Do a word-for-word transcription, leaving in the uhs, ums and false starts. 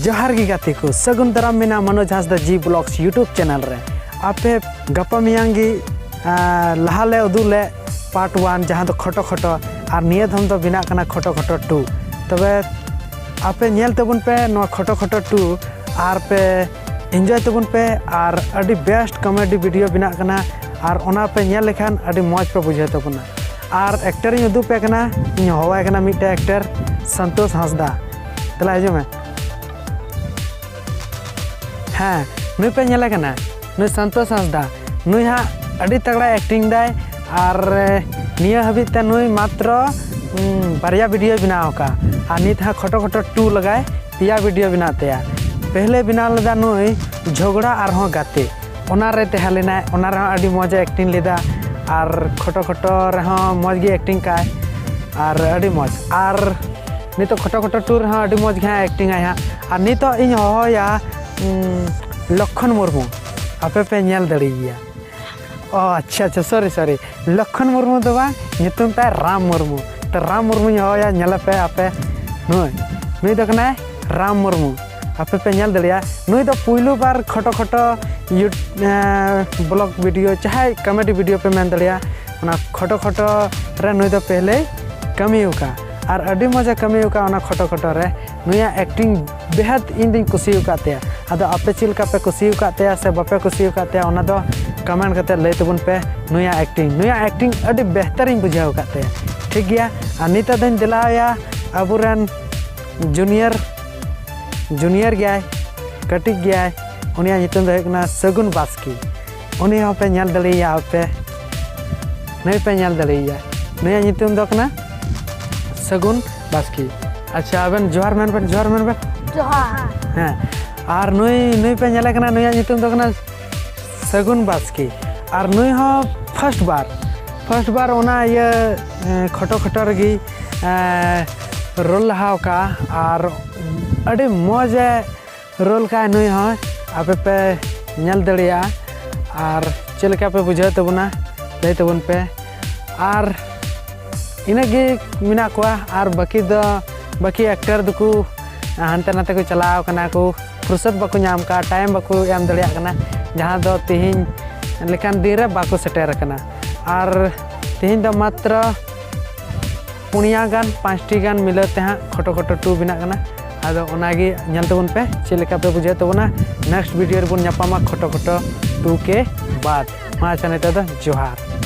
ᱡᱚᱦᱟᱨ ᱜᱮ ᱜᱟᱛᱮ ᱠᱚ, ᱥᱟᱹᱜᱩᱱ ᱫᱟᱨᱟᱢ ᱢᱮᱱᱟᱜᱼᱟ ᱢᱚᱱᱳᱡᱽ ᱦᱟᱸᱥᱫᱟ G Vlogs YouTube channel ᱨᱮ᱾ ᱟᱯᱮ ᱜᱟᱯᱟ ᱢᱮᱭᱟᱝ ᱜᱮ, ᱟᱸ, ᱞᱟᱦᱟ ᱞᱮ ᱩᱫᱩᱜ ᱞᱮᱫ part one, ᱡᱟᱦᱟᱸ ᱫᱚ ᱠᱷᱚᱴᱚ ᱠᱷᱚᱴᱚ, ᱟᱨ ᱱᱤᱭᱟᱹ ᱫᱷᱚᱢ ᱫᱚ ᱵᱮᱱᱟᱜ ᱠᱟᱱᱟ ᱠᱷᱚᱴᱚ ᱠᱷᱚᱴᱚ two᱾ ᱛᱚᱵᱮ ᱟᱯᱮ ᱧᱮᱞ ᱛᱟᱵᱚᱱ ᱯᱮ ᱱᱚᱣᱟ ᱠᱷᱚᱴᱚ ᱠᱷᱚᱴᱚ two, ᱟᱨ ᱯᱮ enjoy ᱛᱟᱵᱚᱱ ᱯᱮ, ᱟᱨ ᱟᱹᱰᱤ best comedy video ᱵᱮᱱᱟᱜ ᱠᱟᱱᱟ, ᱟᱨ ᱚᱱᱟ ᱯᱮ ᱧᱮᱞ ᱞᱮᱠᱷᱟᱱ ᱟᱹᱰᱤ ᱢᱚᱡᱽ ᱯᱮ ᱵᱩᱡᱷᱟᱹᱣ ᱛᱟᱵᱚᱱᱟ᱾ ᱟᱨ actor ᱤᱧ ᱩᱫᱩᱜ ᱯᱮ ᱠᱟᱱᱟ, ᱤᱧ ᱦᱚᱦᱚᱣᱟᱭ ᱠᱟᱱᱟ ᱢᱤᱫᱴᱮᱡ actor, ᱥᱚᱱᱛᱳᱥ ᱦᱟᱸᱥᱫᱟ᱾ ᱫᱮᱞᱟ ᱦᱤᱡᱩᱜ ᱢᱮ᱾ ᱦᱮᱸ, ᱱᱩᱭ ᱯᱮ ᱧᱮᱞᱮ ᱠᱟᱱᱟ, ᱱᱩᱭ ᱥᱚᱱᱛᱳᱥ ᱦᱟᱸᱥᱫᱟ᱾ ᱱᱩᱭ ᱦᱟᱸᱜ ᱟᱹᱰᱤ ᱛᱟᱜᱲᱟᱭ acting ᱫᱟᱭ, ᱟᱨ, ᱮ, ᱱᱤᱭᱟᱹ ᱦᱟᱹᱵᱤᱡ ᱛᱮ ᱱᱩᱭ ᱢᱟᱛᱨᱚ, ᱩᱸ, ᱵᱟᱨᱭᱟ video ᱵᱮᱱᱟᱣ ᱟᱠᱟᱫᱼᱟ, ᱟᱨ ᱱᱤᱛ ᱦᱟᱸᱜ ᱠᱷᱚᱴᱚ ᱠᱷᱚᱴᱚ two ᱞᱟᱜᱟᱭ ᱯᱮᱭᱟ video ᱵᱮᱱᱟᱜ ᱛᱟᱭᱟ᱾ ᱯᱮᱦᱞᱮ ᱵᱮᱱᱟᱣ ᱞᱮᱫᱟ ᱱᱩᱭ ᱡᱷᱚᱜᱽᱲᱟ ᱟᱨᱦᱚᱸ ᱜᱟᱛᱮ, ᱚᱱᱟ ᱨᱮ ᱛᱟᱦᱮᱸ ᱞᱮᱱᱟᱭ, ᱚᱱᱟ ᱨᱮᱦᱚᱸ ᱟᱹᱰᱤ ᱢᱚᱡᱽ ᱮ acting ᱞᱮᱫᱟ, ᱟᱨ ᱠᱷᱚᱴᱚ ᱠᱷᱚᱴᱚ ᱨᱮᱦᱚᱸ ᱢᱚᱡᱽ ᱜᱮ acting ᱠᱟᱭ, ᱟᱨ ᱟᱹᱰᱤ ᱢᱚᱡᱽ᱾ ᱟᱨ ᱱᱤᱛᱚᱜ ᱠᱷᱚᱴᱚ ᱠᱷᱚᱴᱚ two ᱨᱮᱦᱚᱸ ᱟᱹᱰᱤ ᱢᱚᱡᱽ ᱜᱮ ᱦᱟᱸᱜ acting ᱟᱭ ᱦᱟᱸᱜ᱾ ᱟᱨ ᱱᱤᱛᱚᱜ ᱤᱧ ᱦᱚᱦᱚᱭᱟ, ᱩᱸ, ᱞᱚᱠᱠᱷᱚᱱ ᱢᱩᱨᱢᱩ, ᱟᱯᱮ ᱯᱮ ᱧᱮᱞ ᱫᱟᱲᱮᱭᱟᱭᱟ᱾ ᱚ, ᱟᱪᱪᱷᱟ, ᱟᱪᱪᱷᱟ, sorry, sorry, ᱞᱚᱠᱠᱷᱚᱱ ᱢᱩᱨᱢᱩ ᱫᱚ ᱵᱟᱝ, ᱧᱩᱛᱩᱢ ᱛᱟᱭ ᱨᱟᱢ ᱢᱩᱨᱢᱩ᱾ ᱛᱚ ᱨᱟᱢ ᱢᱩᱨᱢᱩᱧ ᱦᱚᱦᱚᱭᱟ, ᱧᱮᱞᱮᱯᱮ ᱟᱯᱮ᱾ ᱱᱩᱭ, ᱱᱩᱭ ᱫᱚ ᱠᱟᱱᱟᱭ ᱨᱟᱢ ᱢᱩᱨᱢᱩ᱾ ᱟᱯᱮ ᱯᱮ ᱧᱮᱞ ᱫᱟᱲᱮᱭᱟᱜᱼᱟ, ᱱᱩᱭ ᱫᱚ ᱯᱩᱭᱞᱩ ᱵᱟᱨ ᱠᱷᱚᱴᱚ ᱠᱷᱚᱴᱚ ᱭᱩᱴ-, ᱮᱸ, vlog video ᱪᱟᱦᱮ comedy video ᱯᱮ ᱢᱮᱱ ᱫᱟᱲᱮᱭᱟᱜᱼᱟ, ᱚᱱᱟ ᱠᱷᱚᱴᱚ ᱠᱷᱚᱴᱚ ᱨᱮ ᱱᱩᱭ ᱫᱚ ᱯᱮᱦᱞᱮᱭ ᱠᱟᱹᱢᱤ ᱟᱠᱟᱫᱼᱟ, ᱟᱨ ᱟᱹᱰᱤ ᱢᱚᱡᱽ ᱮ ᱠᱟᱹᱢᱤ ᱟᱠᱟᱫᱼᱟ ᱚᱱᱟ ᱠᱷᱚᱴᱚ ᱠᱷᱚᱴᱚ ᱨᱮ᱾ ᱱᱩᱭᱟᱜ acting ᱵᱮᱦᱟᱫ ᱤᱧ ᱫᱩᱧ ᱠᱩᱥᱤ ᱟᱠᱟᱫ ᱛᱟᱭᱟ᱾ ᱟᱫᱚ ᱟᱯᱮ ᱪᱮᱫ ᱞᱮᱠᱟ ᱯᱮ ᱠᱩᱥᱤ ᱟᱠᱟᱫ ᱛᱟᱭᱟ ᱥᱮ ᱵᱟᱯᱮ ᱠᱩᱥᱤ ᱟᱠᱟᱫ ᱛᱟᱭᱟ, ᱚᱱᱟ ᱫᱚ comment ᱠᱟᱛᱮ ᱞᱟᱹᱭ ᱛᱟᱵᱚᱱ ᱯᱮ᱾ ᱱᱩᱭᱟᱜ acting, ᱱᱩᱭᱟᱜ acting ᱟᱹᱰᱤ ᱵᱮᱦᱛᱟᱨᱤᱧ ᱵᱩᱡᱷᱟᱹᱣ ᱟᱠᱟᱫ ᱛᱟᱭᱟ, ᱴᱷᱤᱠ ᱜᱮᱭᱟ᱾ ᱟᱨ ᱱᱤᱛᱚᱜ ᱫᱚᱧ ᱫᱮᱞᱟᱣᱟᱭᱟ ᱟᱵᱚᱨᱮᱱ junior, junior ᱜᱮᱭᱟᱭ, ᱠᱟᱹᱴᱤᱡ ᱜᱮᱭᱟᱭ, ᱩᱱᱤᱭᱟᱜ ᱧᱩᱛᱩᱢ ᱫᱚ ᱦᱩᱭᱩᱜ ᱠᱟᱱᱟ ᱥᱟᱹᱜᱩᱱ ᱵᱟᱥᱠᱮ᱾ ᱩᱱᱤ ᱦᱚᱸᱯᱮ ᱧᱮᱞ ᱫᱟᱲᱮᱭᱟᱭᱟ ᱟᱯᱮ, ᱱᱩᱭ ᱯᱮ ᱧᱮᱞ ᱫᱟᱲᱮᱭᱟᱭᱟ, ᱱᱩᱭᱟᱜ ᱧᱩᱛᱩᱢ ᱫᱚ ᱠᱟᱱᱟ ᱥᱟᱹᱜᱩᱱ ᱵᱟᱥᱠᱮ᱾ ᱟᱪᱪᱷᱟ, ᱟᱵᱮᱱ ᱡᱚᱦᱟᱨ ᱢᱮᱱ ᱵᱮᱱ, ᱡᱚᱦᱟᱨ ᱢᱮᱱ ᱵᱮᱱ᱾ ᱡᱚᱦᱟᱨ᱾ ᱦᱮᱸ, ᱟᱨ ᱱᱩᱭ, ᱱᱩᱭ ᱯᱮ ᱧᱮᱞᱮ ᱠᱟᱱᱟ, ᱱᱩᱭᱟᱜ ᱧᱩᱛᱩᱢ ᱫᱚ ᱠᱟᱱᱟ ᱥᱟᱹᱜᱩᱱ ᱵᱟᱥᱠᱮ᱾ ᱟᱨ ᱱᱩᱭ ᱦᱚᱸ first ᱵᱟᱨ, first ᱵᱟᱨ ᱚᱱᱟ ᱤᱭᱟᱹ, ᱮ, ᱠᱷᱚᱴᱚ ᱠᱷᱚᱴᱚ ᱨᱮᱜᱮ, ᱮ, role ᱞᱟᱦᱟᱣ ᱠᱟᱜᱼᱟ, ᱟᱨ ᱟᱹᱰᱤ ᱢᱚᱡᱽ ᱮ role ᱠᱟᱜᱼᱟ ᱱᱩᱭ ᱦᱚᱸ᱾ ᱟᱯᱮ ᱯᱮ ᱧᱮᱞ ᱫᱟᱲᱮᱭᱟᱜᱼᱟ, ᱟᱨ ᱪᱮᱫ ᱞᱮᱠᱟ ᱯᱮ ᱵᱩᱡᱷᱟᱹᱣ ᱛᱟᱵᱚᱱᱟ, ᱞᱟᱹᱭ ᱛᱟᱵᱚᱱ ᱯᱮ᱾ ᱟᱨ ᱤᱱᱟᱹᱜ ᱜᱮ ᱢᱮᱱᱟᱜ ᱠᱚᱣᱟ, ᱟᱨ ᱵᱟᱹᱠᱤ ᱫᱚ, ᱵᱟᱹᱠᱤ actor ᱫᱚᱠᱚ, ᱦᱟᱱᱛᱮ ᱱᱟᱛᱮ ᱠᱚ ᱪᱟᱞᱟᱣ ᱠᱟᱱᱟ ᱠᱚ, ᱯᱷᱩᱨᱥᱚᱛ ᱵᱟᱠᱚ ᱧᱟᱢ ᱠᱟᱜᱼᱟ, ᱴᱟᱭᱤᱢ ᱵᱟᱠᱚ ᱮᱢ ᱫᱟᱲᱮᱭᱟᱜ ᱠᱟᱱᱟ, ᱡᱟᱦᱟᱸ ᱫᱚ ᱛᱮᱦᱮᱧ ᱞᱮᱠᱟᱱ ᱫᱤᱱ ᱨᱮ ᱵᱟᱠᱚ ᱥᱮᱴᱮᱨ ᱟᱠᱟᱱᱟ᱾ ᱟᱨ ᱛᱮᱦᱮᱧ ᱫᱚ ᱢᱟᱛᱨᱚ ᱯᱩᱱᱭᱟ ᱜᱟᱱ, ᱯᱟᱸᱪᱴᱤ ᱜᱟᱱ ᱢᱤᱞᱟᱹᱣ ᱛᱮ ᱦᱟᱸᱜ ᱠᱷᱚᱴᱚ ᱠᱷᱚᱴᱚ ᱴᱩ ᱵᱮᱱᱟᱜ ᱠᱟᱱᱟ᱾ ᱟᱫᱚ ᱚᱱᱟᱜᱮ ᱧᱮᱞ ᱛᱟᱵᱚᱱ ᱯᱮ ᱪᱮᱫ ᱞᱮᱠᱟ ᱯᱮ ᱵᱩᱡᱷᱟᱹᱣ ᱛᱟᱵᱚᱱᱟ᱾ ᱱᱮᱠᱥᱴ ᱵᱷᱤᱰᱤᱭᱳ ᱨᱮᱵᱚᱱ ᱧᱟᱯᱟᱢᱟ ᱠᱷᱚᱴᱚ ᱠᱷᱚᱴᱚ ᱴᱩ ᱠᱮ ᱵᱟᱫ᱾ ᱢᱟ ᱟᱪᱪᱷᱟ, ᱱᱤᱛᱚᱜ ᱫᱚ ᱡᱚᱦᱟᱨ᱾